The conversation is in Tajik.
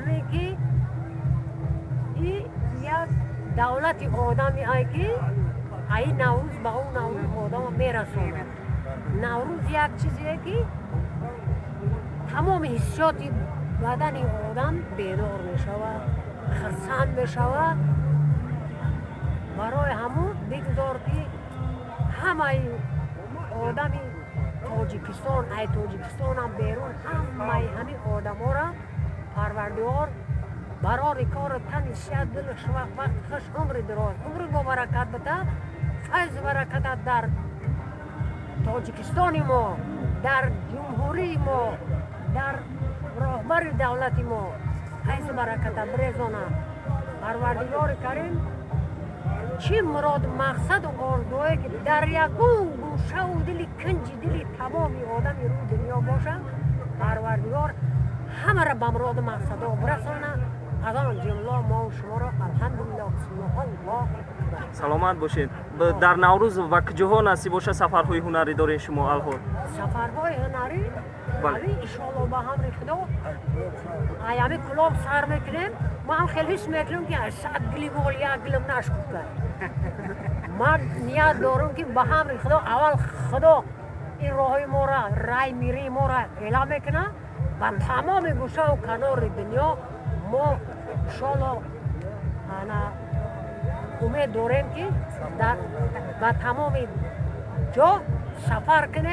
Ҳаме ки и як давлати одами ай ки аи Наврӯз ба ӯ Наврӯз одама мерасонад. Наврӯз як чизе ки тамоми ҳиссиёти бадани одам бедор мешавад, хирсанд мешавад. Барои ҳамун бигзор ки ҳамаи одами Тоҷикистон, ай Тоҷикистонам берун, ҳамаи ҳамин одаморо Парвардигор барори кору тани сиҳат, дилу вақт хуш, умри дароз, умри бобаракат бита, файзу бараката дар Тоҷикистони мо, дар ҷумҳурии мо, дар роҳбари давлати мо файзу бараката бирезона. Парвардигори Карим чӣ муроду мақсаду орзуое ки дар ягон гӯшаву дили кинҷи дили тамоми одами рӯи дунё бошанд, Парвардигор ҳамаро ба муроду мақсадо бирасона, аз он ҷумла мо шуморо. Алҳамдулиллоҳ, бисмиллоҳ, Аллоҳ акбар. Саломат бошед. Дар Наврӯз ва куҷоҳо насиб боша сафарҳои ҳунарӣ доред шумо алҳол? Сафарҳои ҳунарӣ? Бале. Ами иншоалло, ба амри Худо, аями Кулоб сар мекунем. Ман ҳам хеле ҳис мекунем, ки аз 100 гили мол як гилм нашкуфта. Ман ният дорам, ки ба амри Худо, аввал Худо ин роҳи мора, рай мирии мора эълон мекунад, ба тамоми гӯшаву канори дунё мо иншоалло ана умед дорем, ки ба тамоми ҷо сафар кунем.